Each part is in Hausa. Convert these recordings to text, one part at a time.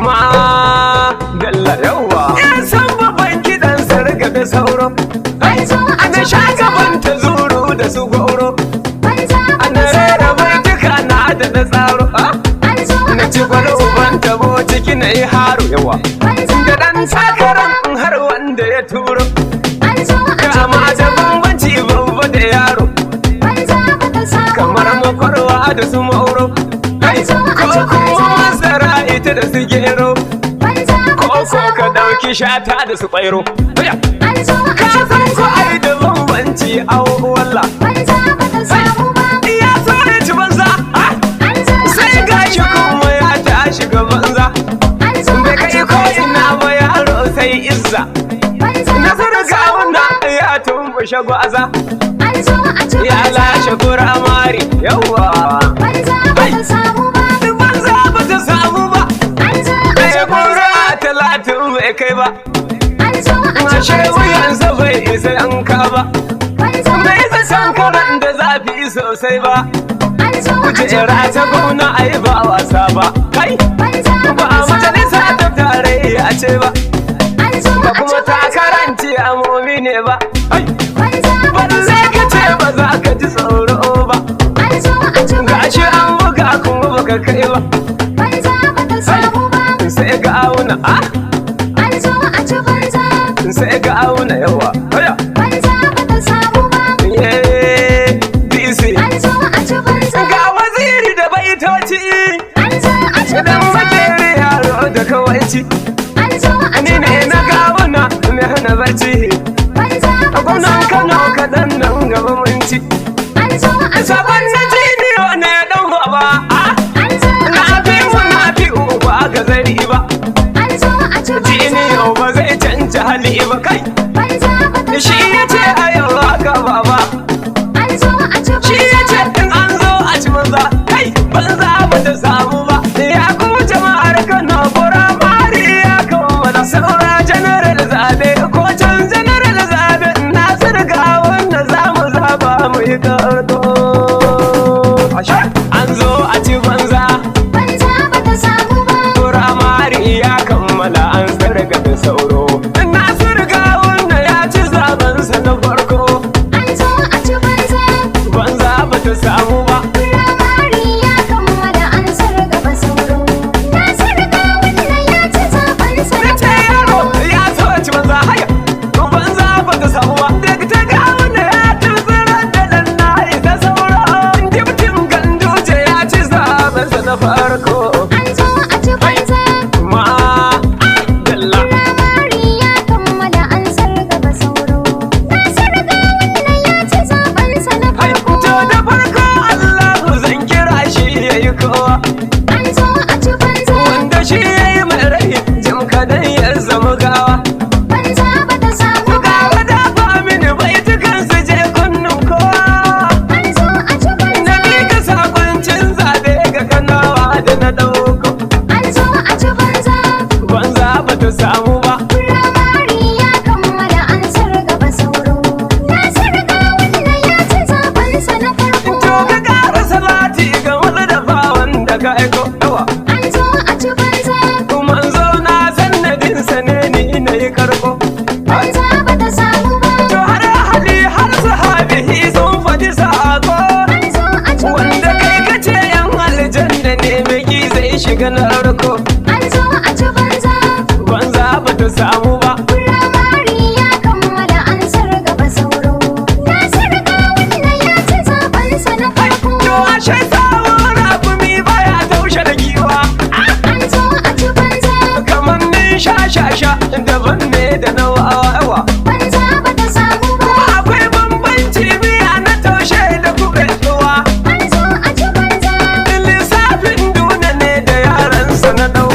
Ma dalla yawa. Yan san babban kiɗan sarga da sauro. An zo a Ana ci sha banza. gaban ta zuru da su goro. Banza ba Ana ta rera samu ba. baituka na da na tsaro. Ah! An zo Na a ci ci gwalo banza. uban tabo ciki na yi haro yawa. Banza Da ba ɗan ta samu ba. takaran har wanda ya turo. An zo a ci Kama da banza. bambanci babba da yaro. Banza ba ta samu Kamar ba. makwarwa da su mauro. Kai, An zo a ko ci kuma banza. masara ita da su gero. Banza ba Ko ta ko samu ka ba. ɗauki shata da su ƙwairo. Haya! An zo a Ka ci san ko banza. ai da bambanci a walla. Banza ba ta samu ba. Ya so ya ci banza, ah! An zo a Sai ci gashi banza. kuma ya tashi ga banza. An zo Bai a kai ci ko banza. ina ba yaro sai izza. Banza ba ta Nasiru samu gawuna ba. ya tumbushe gwaza. An zo a ci Ya banza. lashe kuramari yawa. Banza ba ta samu ba. Banza ba ta samu ba. An zo a Bai ci kura banza. 30 bai kai ba. An zo a ci Ashe banza. wuyansa bai isa yanka ba. Banza ba Bai ta isa samu ba. sankaran da zafi sosai ba. An zo a ci Kujera ta banza. gwamna ai ba wasa ba. Kai! Banza Ba ba a ta samu majalisa ba. ta tarayya ce ba. An zo Ba a ci kuma banza. takaranci a momi ne ba. Ai! Banza ba ta Balle samu ka ce ba. ba za ka ji tsoro ba. An zo a ci Gashi banza. an buga kuma baka kai ba. Banza ba ta samu ba. Sai ga auna ah! An zo a ci banza. Sai ga auna yawa. Haya! Banza ba ta samu ba. Yeah, DC. An zo a ci banza. Ga waziri da baitoci. An zo a ci Idan banza. makeri yaro da kawaici. An zo a Ni ci ne na banza. gawuna mai hana barci. Banza ba ta Gwamnan samu Kano ba. kaɗan nan gaba mun ci. An zo a ci Sabon na banza. jiniyo ne ɗan baba. Ah! An zo a Na ci fi mu banza. na fi uba ga zari ba. An zo a ci banza. Jiniyo ba zai canja hali ba kai. Banza ba ta Shi samu ya ce ba. a yau haka baba. An zo a ci Shi ya banza. ce in an zo a ci banza. Kai banza ba ta samu ba. Ya ku jama'ar Kano mari ya kammala. Saura general zabe ko can general zabe. Nasir ga wanda za mu zaba mu yi karko. An zo a ci banza. Banza ba ta samu ba. Firamare ya kammala an sarga da sauro. Nasir Gawuna ya ci zabensa na farko. An zo a ci banza. Banza ba ta samu ba. Firamare ya kammala an sargaba sauro. Nasir Gawuna ya ci zaɓensa Na na ce yaro farko. ya so ci banza haya. Banza ba ta samu ba. Daga ta Gawuna ya tunzurar da ɗan na isa sauro. Dibtin Ganduje ya ci zabensa na farko. An zo a ci banza. Ma dalla. Firamare ya kammala an sargaba sauro. Nasir Gawuna ya ci zaɓensa na Hai, farko. to da farko Allahu zan kira shi yayi kowa. An zo a ci banza. Wanda shi ya yi mai rai jim kadan ya zama gawa. Banza ba ta samu ba. Gara dafa mini baitukan su je kunnen kowa. An zo a ci Na banza. miƙa sakoncin zaɓe ga Kanawa da na ɗauko. An zo a ci banza. Banza ba ta samu ba. Firamare ya kammala an sargaba sauro. Nasir Gawuna ya ci zaɓensa na farko. To ka ƙara salati ga wani dafa wanda ka aiko. Yawa. An zo a ci banza. Manzo na sannadinsa ne ni na yi karko. Banza ba ta samu ba. To har ahali har sahabihi sun faɗi sako. An zo a ci Wanda banza. kai kace yan aljanna ne maki zai shiga narko. An zo a ci banza. Banza ba ta samu ba. Firamare ya kammala an sargaba sauro. Nasir Gawuna ya ci zaɓensa na farko. To ashe sawun rakumi baya taushe da giwa. An zo a ci banza. Kamar ni sha sha sha daban ne da na wawa. Banza ba ta samu ba. Akwai bambanci miya na taushe da kuɓewa. An zo a ci banza. Lissafin duna ne da yaransa na ɗau.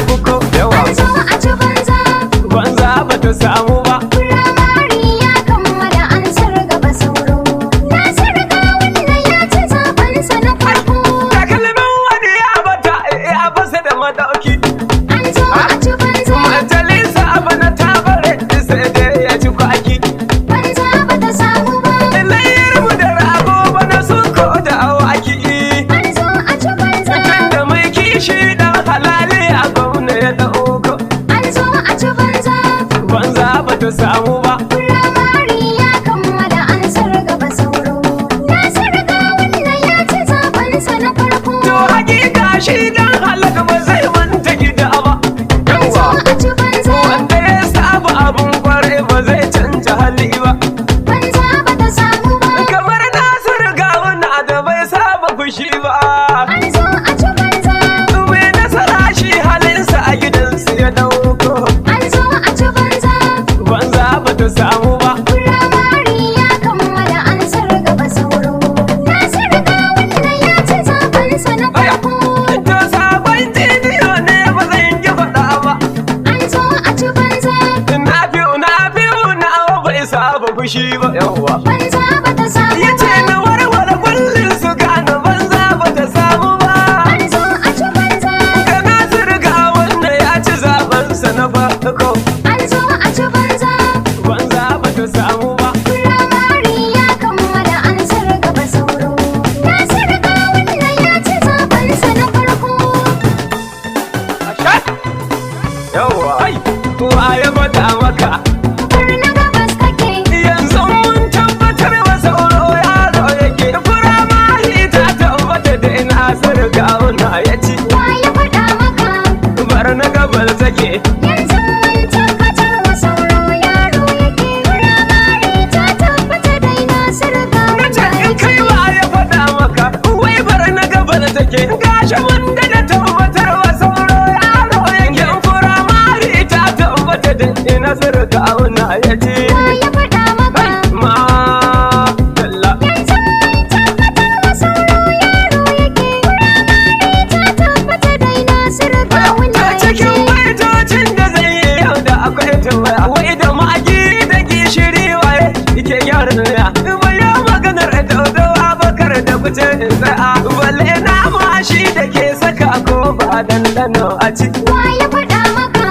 haushi ba. Yawwa. Banza ba ta samu Ya ce ba. na warware kullum su gane banza ba ta samu ba. An zo a ci banza. Ga Nasiru ga wanda ya ci zabensa na farko. An zo a ci banza. Banza ba ta samu ba. Firamare ya kammala an gaba sauro. Nasiru Gawuna ya ci zabensa na farko. Yawwa. Ai, wa ya faɗa maka? Barna gabas kake. Yanzu mun tabbatar wa sauro yaro yake. Firamare ta tabbata da Nasiru Gawuna ya ci. Wa ya faɗa maka? Bar na gabas take. Yanzu mun tabbatar wa sauro yaro yake. Firamare ta tabbata dai Nasiru Na ce Gawuna ya in kai ci. wa ya faɗa maka, wai bar na gabas take. Gashi mun da tabbatar wa sauro yaro yake. Firamare ta tabbata da Nasiru Gawuna ya ci. Wa ya faɗa maka? Ma dalla. Yanzu mun tabbatar wa sauro yaro yake. Firamare ta tabbata dai Nasiru Gawuna Ta ya ci. cikin baitocin da zai yi yau da akwai tambaya. Wai da magi da gishiri waye ke gyara miya? Bayan maganar daudawa bakar da kuce in tsaya. Balle nama shi da ke saka ko ba dandano a ci. Wa ya faɗa maka?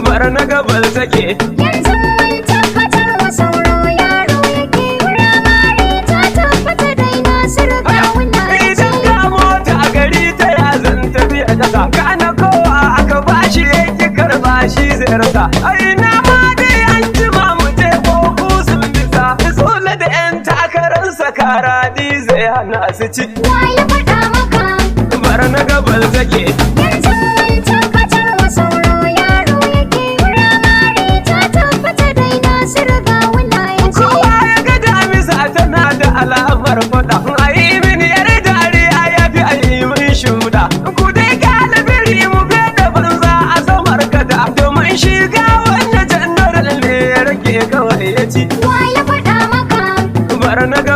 Bar na gabal take. Yanzu mun tabbatar wa sauro yaro yake. Firamare ta tabbata dai Nasiru Gawuna ya ci. Idan ga mota a gari ta ya zan tafi a ƙasa. Kana kowa aka bashi yake karba shi zai rasa. Ai na ma dai an jima mu je ko sun bisa. Sule da 'yan takararsa karadi zai hana su ci. Wa ya faɗa maka? Bar na gabal take. Yanzu mun tabbatar wa sauro yaro yake. Firamare ta tabbata dai Nasiru Gawuna ya ci. Kowa ya ga damisa tana da alamar faɗa. A yi mini yar dariya ya fi a yi min shuda. Ku dai galibin mu da banza a samar gada. Domin shiga wannan janaral ne ya rage kawai ya ci. Wa ya faɗa maka? Bar na gaba.